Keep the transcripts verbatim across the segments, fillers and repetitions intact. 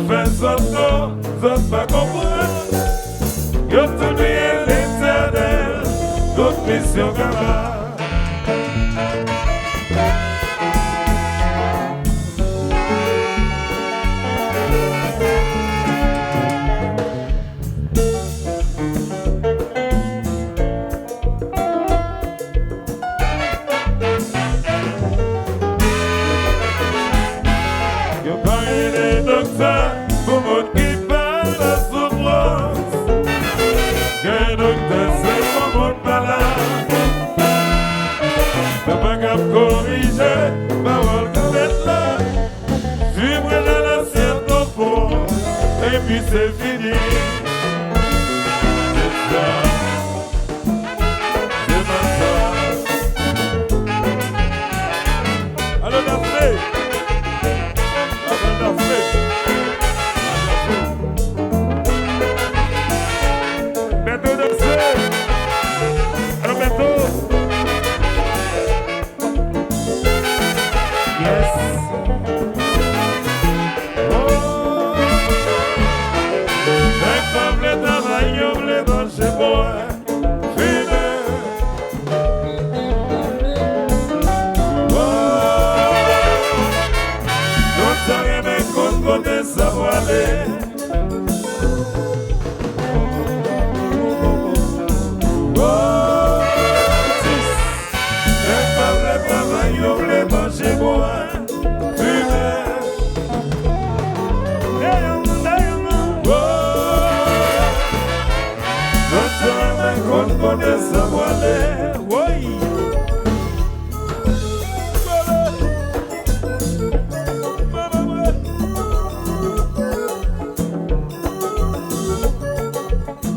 Fè zòt non, zòt pa konprann. Yo tout bliye Letènèl, tout misyon kaba. Yo pa rele doktè pou moun ki pa nan soufrans. Gen doktè se pou moun malad. Yo pa kab korije pawòl k ap fèt la. Vibre nan lasyèt an fon, epi se fini. Se sa. Se pa sa. Alò danse. Alò danse. Bèto danse. Alò Bèto. Yes. Oh. Nèg pa vle travay, yo vle manje bwè, fimen. Oh. Tout sa renmen konn kote sa prale. Nèg pa vle travay, yo vle manje bwè, fimen. Zòt yo renmen konn kote sa prale. Woy.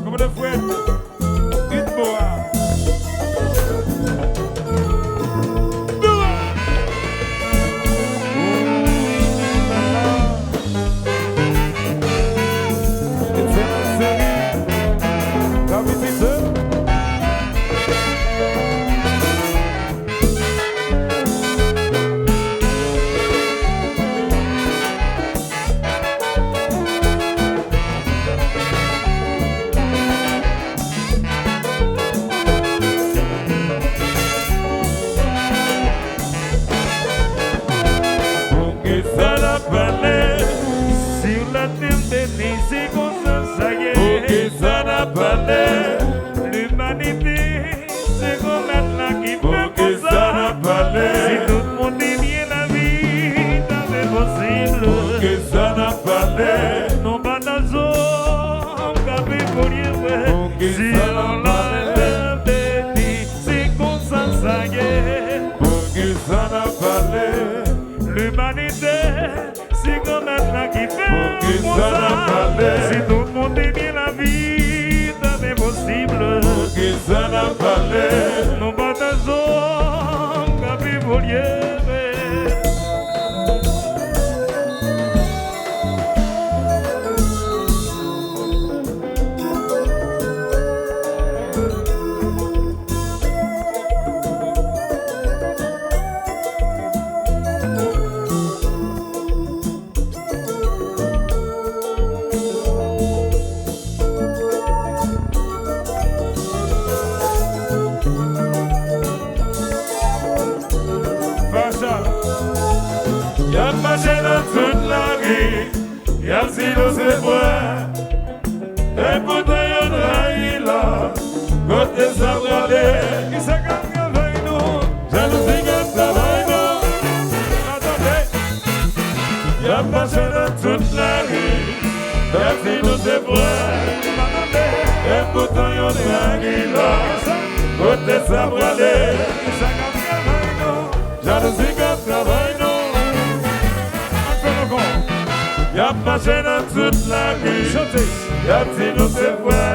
Kòmandan Fred, ritmo a. Etènèl seri, la vizite. Poukisa n ap pale? Si latè m beni, se konsa sa ye. Poukisa n ap pale? Limanite. Se granmèt la ki fè konsa. Poukisa n ap pale? Si tout moun te byen, lavi ta vin posib. Poukisa n ap pale? Nou pa t ap janm ka evolye vre. Si yon latè beni, se konsa sa ye. Poukisa n ap pale? Limanite. Si granmèt la ki fè konsa, si tout moun te byen, lavi ta vin posib. Poukisa n ap pale? Nou pa t ap janm ka evolye. Facha. Y ap mache nan tout lari, y ap di nou se frè. Epoutan yo trayi lòt, kote sa prale? Kisa k ap travay nou? Jalouzi k ap travay nou. Atande. Y ap mache nan tout lari, y ap di nou se frè. Atande. Epoutan yo trayi lòt, kote sa prale? Kisa k ap travay nou? Jalouzi k ap travay nou. Ann fè l ankò. Y ap mache nan tout lari. Chante. Y ap di nou se frè.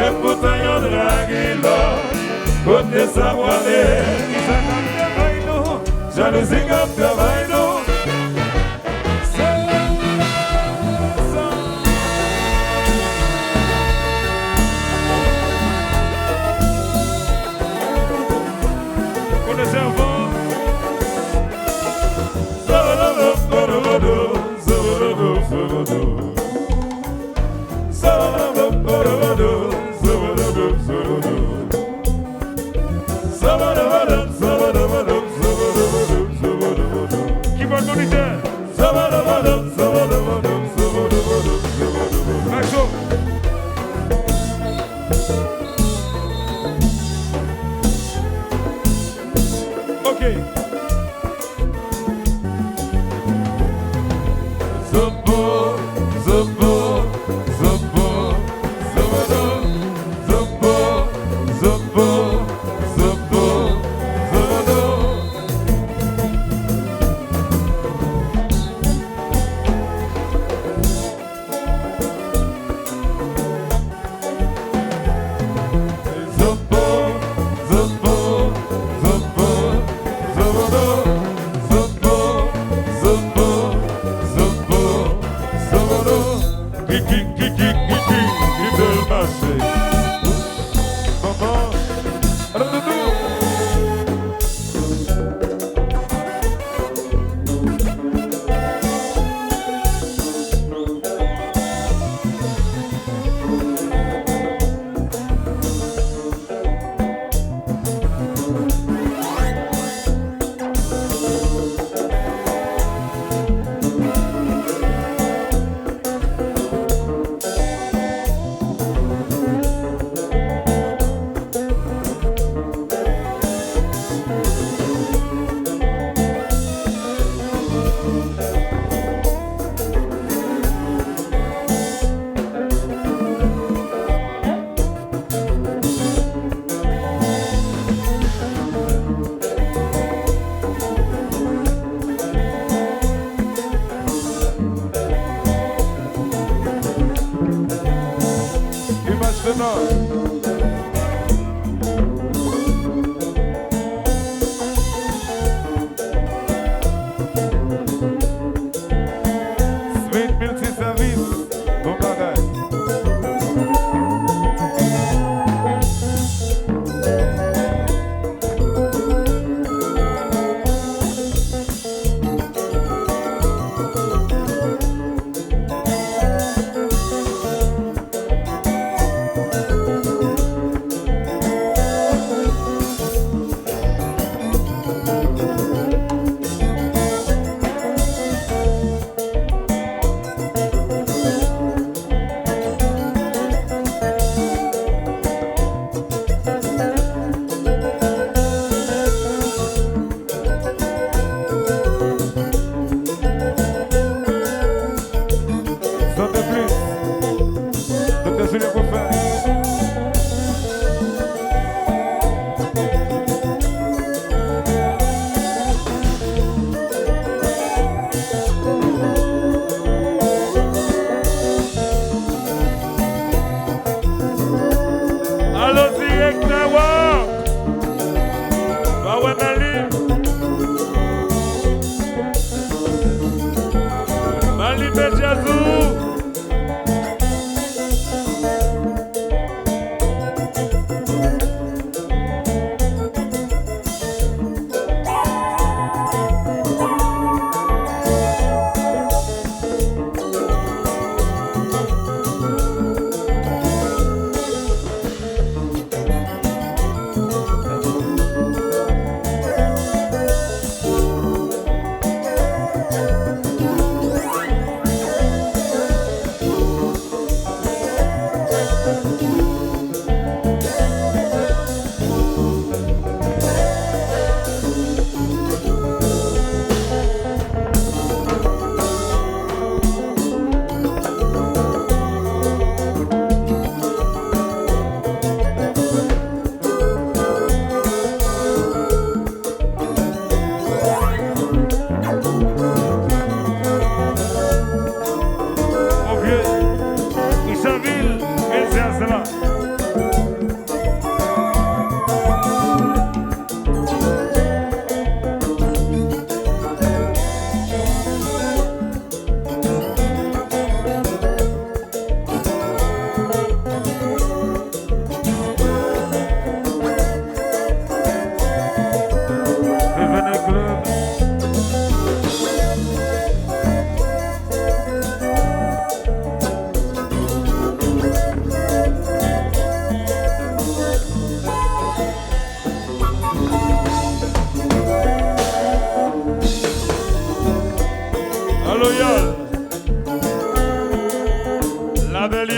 Epoutan yo trayi lòt, kote sa prale? Kisa k ap travay nou? Jalouzi k ap travay nou. Se sa. Kote sèvo? Zololo, zololo, zololo. Maxo. Ok. Zobo, zobo, zobo, zobodo. Zobo, zobo, zobo, zobodo. Zobo, zobo, zobo, zobodo. Zobo, zobo, zobo, zobodo. Kiki, kiki, kiki, ki bèl mache. Manman, alò doudou. Imaj sonò. Smith Multiservice, bon bagay. Chante plis. Doktè Julien Coffin. Alo, direktè Rock! Pa wè Mali? Mali pèdi a sou ou!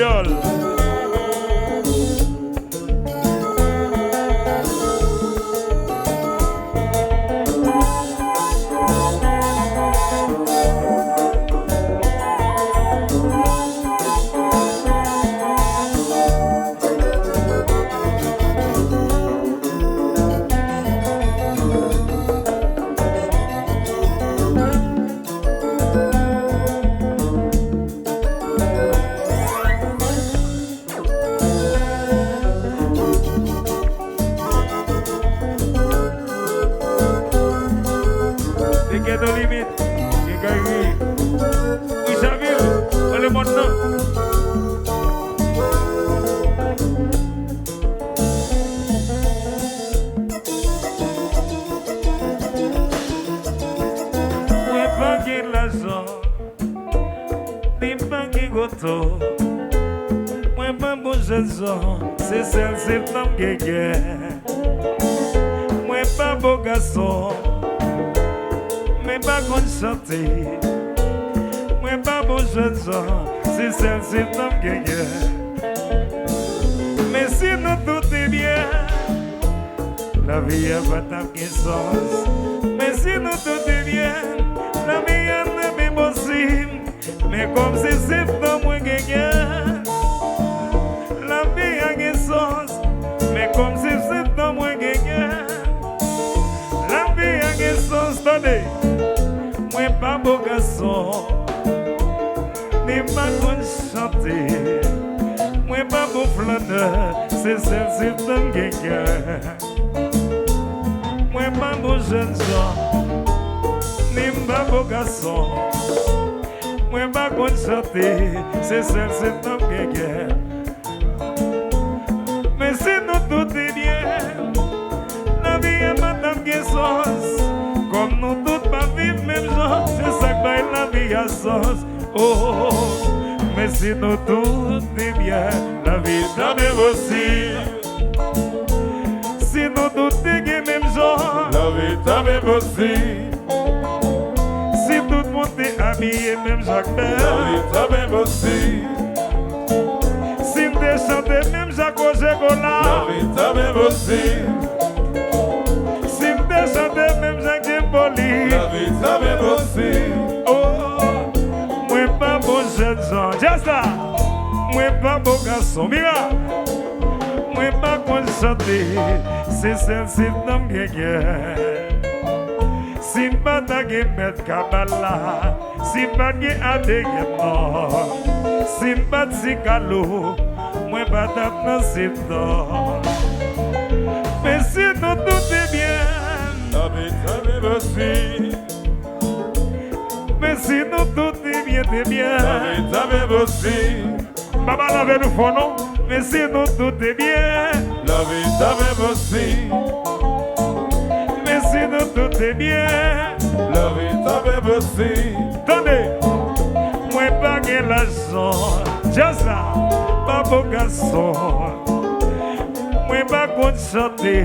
Kreyòl. Te gen no limit, gen kay ri. Wi, Javil, nan lemonn nan. Mwen pa gen lajan, ni m pa gen oto. Mwen pa bon jènjan, se sèl sèvitan m genyen. Mwen pa bo gason, men pa konn chante. Mwen pa bon jènjan, se sèl sèvitan m genyen. Men si nou tout te byen, lavi a pa t ap gen sans. Men si nou tout te byen, lavi a t ap enposib. Men kòm se sèvitan mwen genyen, lavi a gen sans. Men kòm se sèvitan mwen genyen, lavi a gen sans. Tande, mwen pa bo gason, ni m pa konn chante. Mwen pa bon flannè, se sèl sèvitan m genyen. Mwen pa bon jènjan, ni m pa bon gason. Mwen pa konn chante, se sèl sèvitan m genyen. Men si nou tout te byen, lavi a pa t ap gen sans. Kòm nou tout pa viv menm jan, se sa k bay lavi a sans. Oh, men si nou tout te byen, lavi t ap enposib. Si nou tout te gen menm jan, lavi t ap enposib. Si tout moun te abiye menm jan k bèl, lavi t ap enposib. Si n te chante menm jan k Roger Colard, lavi t ap enposib. Si m te chante menm jan k Jim Poly, lavi t ap enposib. Oh, mwen pa bon jènjan. Jazz la. Mwen pa bon gason. Mira. Mwen pa konn chante. Se sèl sèvitan m genyen. Si m pa ta gen mèt kabal la, si m pa t gen adeyèm non, si m pa t si kalo, mwen pa t ap nan sèvitan. Men si nou tout te byen, lavi t ap enposib. Men si nou tout te byen, te byen, lavi t ap enposib. M pa pale avè nou fò non. Men si nou tout te byen, lavi t ap enposib. Men si nou tout te byen, lavi t ap enposib. Tande, mwen pa gen lajan. Jazz la, pa bo gason. Mwen pa konn chante,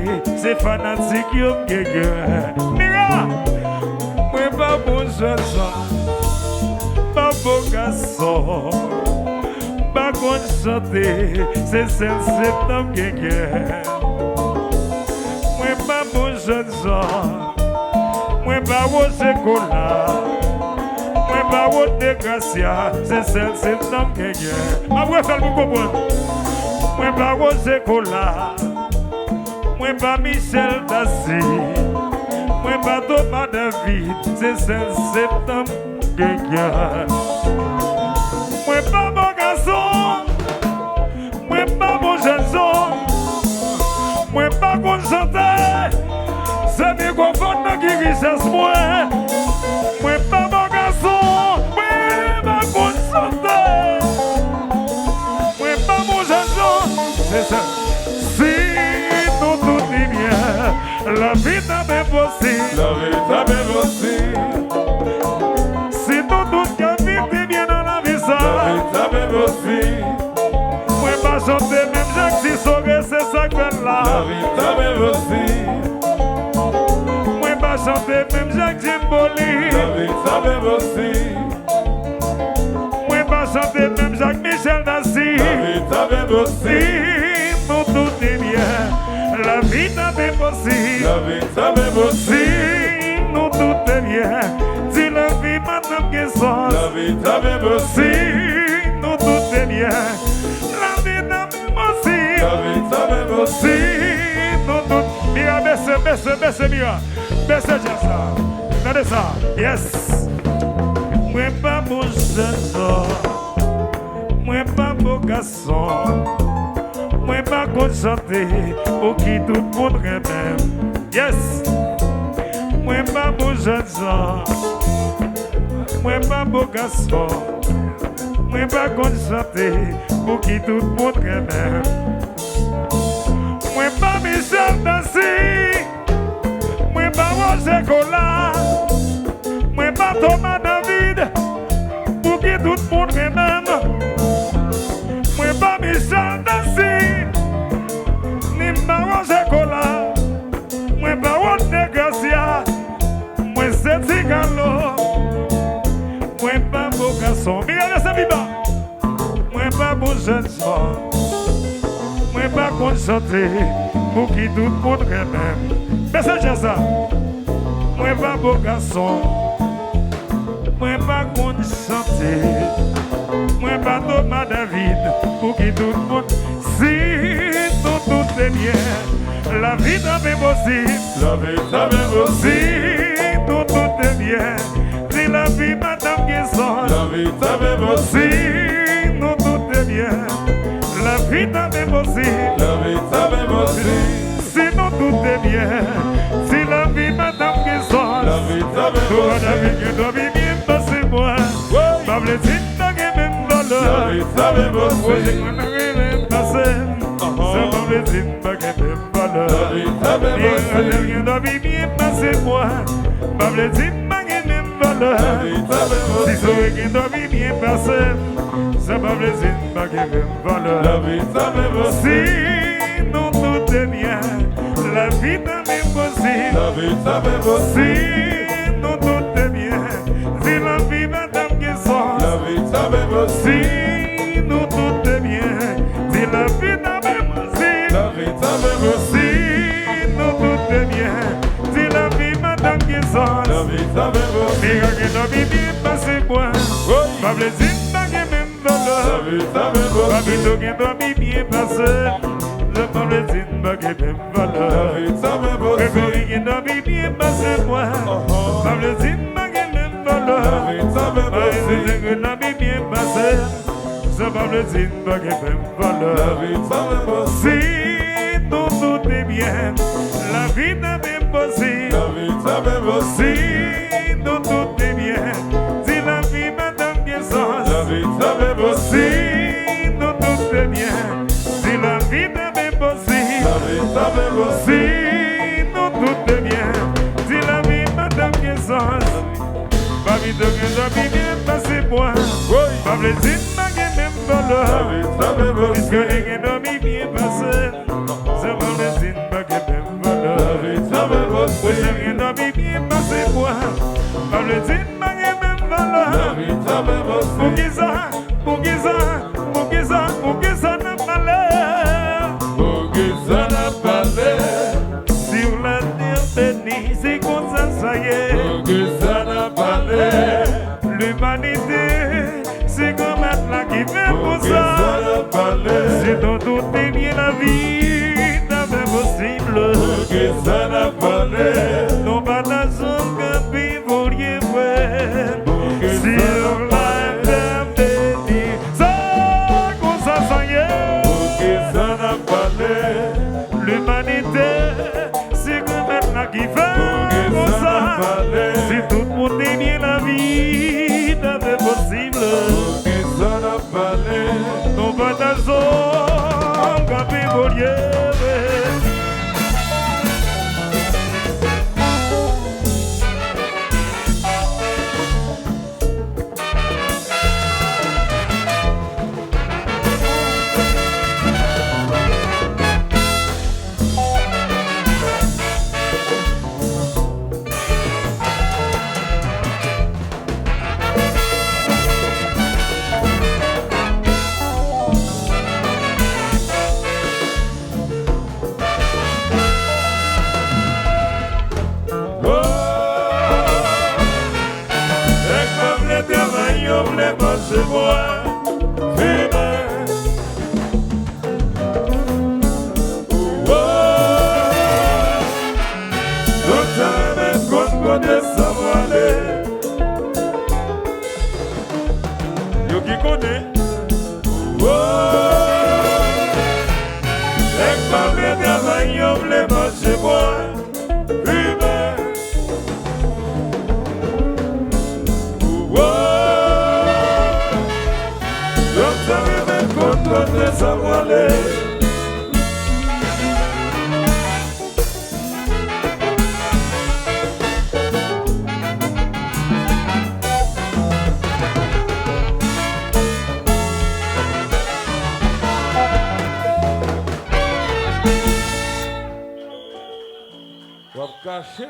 se fanatik yo m genyen. Mira, mwen pa bon jènjan, pa bo gason. Pa konn chante, se sèl sèvitan m genyen. Mwen pa bon jènjan, mwen pa Roger Colard, mwen pa Rodney Gracia, se sèl sèvitan m genyen. M ap refè l pou w konprann. Mwen pa Roger Colard, mwen pa Michel Dassy, mwen pa Thomas David, se sèl sèvitan m genyen. Mwen pa bon gason, mwen pa bon jènjan, mwen pa konn chante, se mikwofòn nan ki richès mwen. Mwen pa bon gason, mwen pa konn chante, mwen pa bon jènjan, se sa. Si nou tout te byen, lavi t ap enposib. Lavi t ap enposib. Si nou tout ka viv te byen nan lavi sa, lavi t ap enposib. Mwen pa chante menm jan k Ti Sore, se sa k fè l la. Lavi t ap enposib. Mwen pa chante menm jan k Jim Poly. Lavi t ap enposib. Mwen pa chante menm Jacques Michel Dassy. Lavi t ap enposib. Si nou tout te byen, lavi t ap enposib. Lavi t ap enposib. Si nou tout te byen, di lavi madanm Gizon. Lavi t ap enposib. Si nou tout te byen, lavi t ap enposib. Lavi t ap enposib. Si nou tout. Mira, bese, bese, bese, Mira. Bese djaz la. Tande sa. Yes. Mwen pa bon jèn zòt. Mwen pa bo gason. Mwen pa konn chante pou ki tout moun renmen m. Yes. Mwen pa bon jèn zòt. Mwen pa bo gason. Mwen pa konn chante pou ki tout moun renmen m. Mwen pa Michel Dassy. Mwen pa Roger Colas. Mwen pa Thomas David. Pou ki tout moun renmen m. Mwen pa Michel Dassy. Ni m pa Roger Colas. Mwen pa Rodney Gracia. Mwen se Ti Kalo. Mwen pa bo gason. Miguel de Saint-Viva. Mwen pa bon jèn zòt. Mwen pa konn chante pou ki tout moun renmen m. Bese djaz la. Mwen pa bo gason. Mwen pa konn chante. Mwen pa Thomas David pou ki tout moun. Si nou tout te byen, lavi t ap enposib. Lavi t ap enposib. Si nou tout te byen, di lavi madanm Gizon. Lavi t ap enposib. Si nou tout te byen, lavi t ap enposib. Lavi t ap enposib. Si nou tout te byen, si lavi madanm Gizon. Lavi t ap enposib. David gen dòmi byen pase mwen. Wi. Pa vle di m pa gen menm valè. Lavi t ap enposib. Mwen pa gen menm pase. Sa pa vle di m pa gen menm valè. Lavi t ap enposib. Miguel gen dòmi byen pase mwen. Pa vle di m pa gen menm valè. Lavi t ap enposib. Si Zoe gen dòmi byen pase. Sa pa vle di m pa gen menm valè. Lavi t ap enposib. Si nou tout te byen, lavi t ap enposib. Lavi t ap enposib. Si nou tout te byen, di lavi madanm Gizon. Lavi t ap enposib. Si nou tout te byen, di lavi t ap enposib. Lavi t ap enposib. Si nou tout te byen, di lavi madanm Gizon. Lavi t ap enposib. Mira gen dòmi byen pase mwen. Wi. Pa vle di m pa gen menm valè. Lavi t ap enposib. Papito gen dòmi byen pase. Sa pa vle di m pa gen menm valè. Lavi t ap enposib. Gregory gen dòmi byen pase mwen. Ohò. Pa vle di m pa gen menm valè. Lavi t ap enposib. Marie-José gen dòmi byen pase. Sa pa vle di m pa gen menm valè. Lavi t ap enposib. Si nou tout te byen, lavi t ap enposib. Lavi t ap enposib. Si nou tout te byen, di lavi madanm Gizon. Lavi t ap enposib. Si nou tout te byen, di lavi t ap enposib. Lavi t ap enposib. Si nou tout te byen, di lavi madanm Gizon. Papito gen dòmi byen pase mwen. Wi. Pa vle di m pa gen menm valè. Lavi t ap enposib. Piske li gen dòmi byen pase. Sa pa vle di m pa gen menm valè. Lavi t ap enposib. Wi, sa gen dòmi byen pase mwen. Pa vle di m pa gen menm valè. Lavi t ap enposib. Poukisa, poukisa, poukisa, poukisa n ap pale? Poukisa n ap pale? Si w la tè beni, se konsa sa ye. Poukisa n ap pale? Limanite, se Granmèt la ki fè konsa. Poukisa n ap pale? Si nou tout te byen, lavi t ap enposib. Poukisa n ap pale? Nou pa ta janm kanpe. Voye vre. Si w la tè beni, se konsa sa ye. Poukisa n ap pale? Limanite, se Granmèt la ki fè konsa. Si tout moun te byen, lavi t ap enposib. Poukisa n ap pale? Nou pa ta janm kanpe. Voye vre. Wo! Nèg pa vle travay, yo vle manje bwè, fimen. Wo! Yo pa vle konn kote sa prale. W ap kache,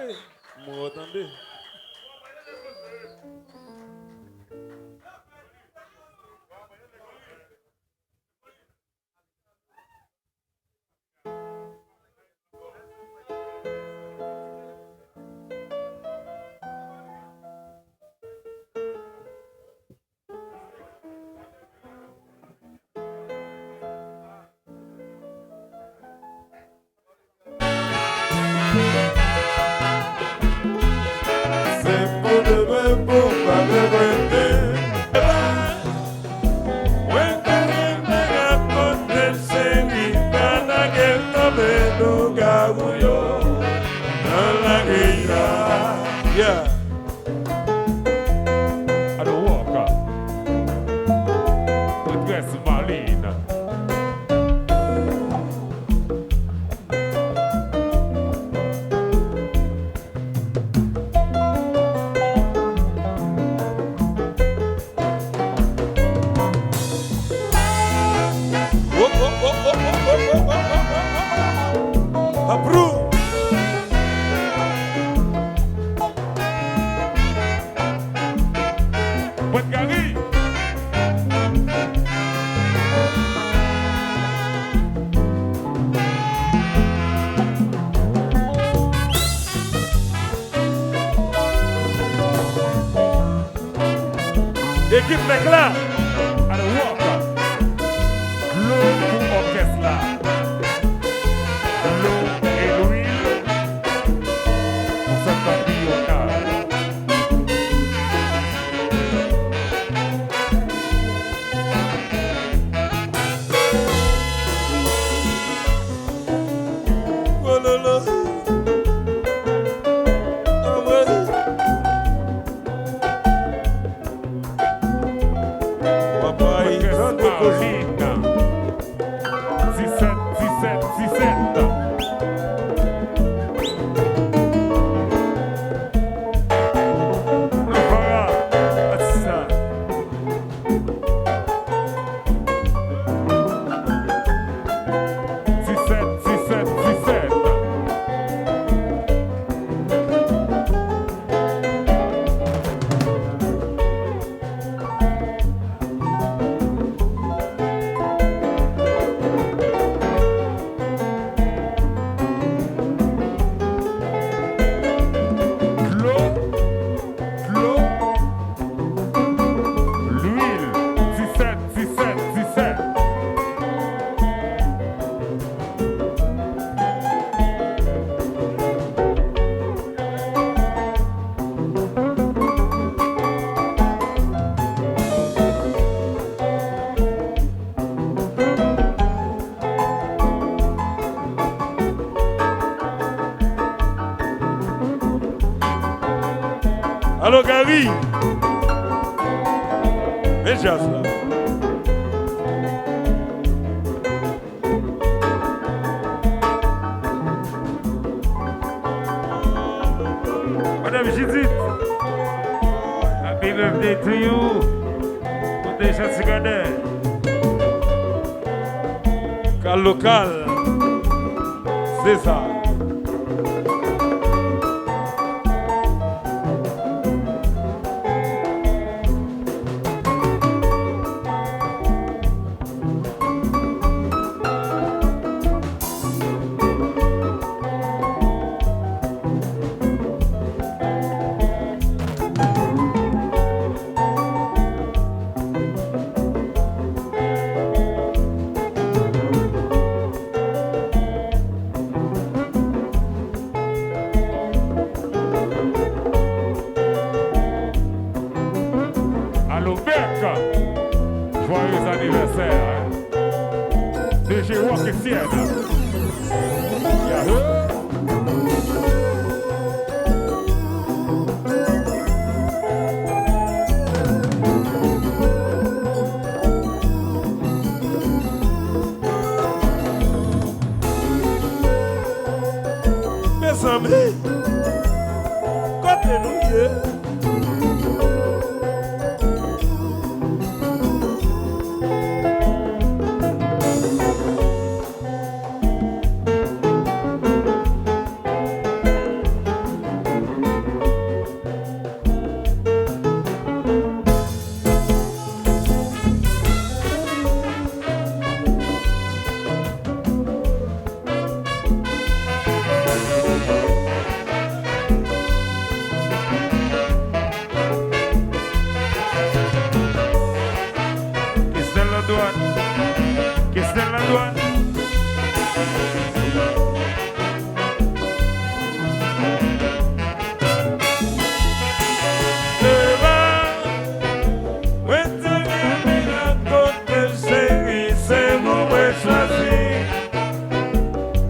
mwen tande. Se pou demen pou pa regrete. Mwen te gen nèg ap pote seri, pa lage l tonbe lougawou yo nan lari a. Yeah. Adwoka. Prètrès Malin. Aprou. Pwent Gari. Ekip Mèk la. Adwoka. Dlo pou òkès la. Dlo e lwil pou Santa Fiona. Oh là là. Ah ouais. Papa, il prend des cochons. Disèt, disèt, disèt. Lopara, sa. Disèt, disèt, disèt. Dlo, dlo, lwil, disèt, disèt, disèt. Alo, Gary! Men djaz la. Madanm Jidit, happy birthday to you. Kote Jean Ti Gade? Kal lokal, se sa. Joyeux anniversaire, hein. D J Rock Etienne. Yahoo! Mezanmi, kote nou ye? Kesnel Landouan. Kesnel Landouan. Eva, mwen te renmen rakonte cheri, se ou mwen chwazi.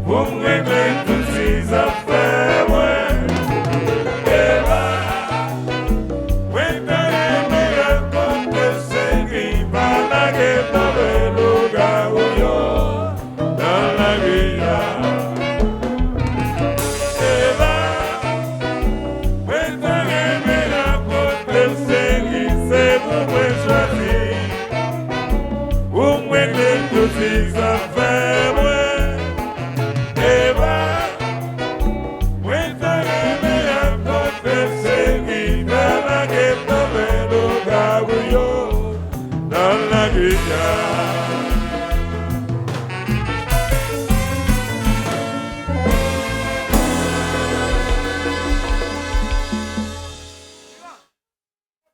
Pou m regle tout ti zafè mwen. Eva, mwen ta renmen rakonte cheri, pa lage move lougawou yo nan lari a. Eva, mwen ta renmen rakonte cheri, se ou mwen chwazi. Pou m regle tout ti zafè mwen. Eva, mwen ta renmen rakonte cheri, pa lage move lougawou yo nan lari a.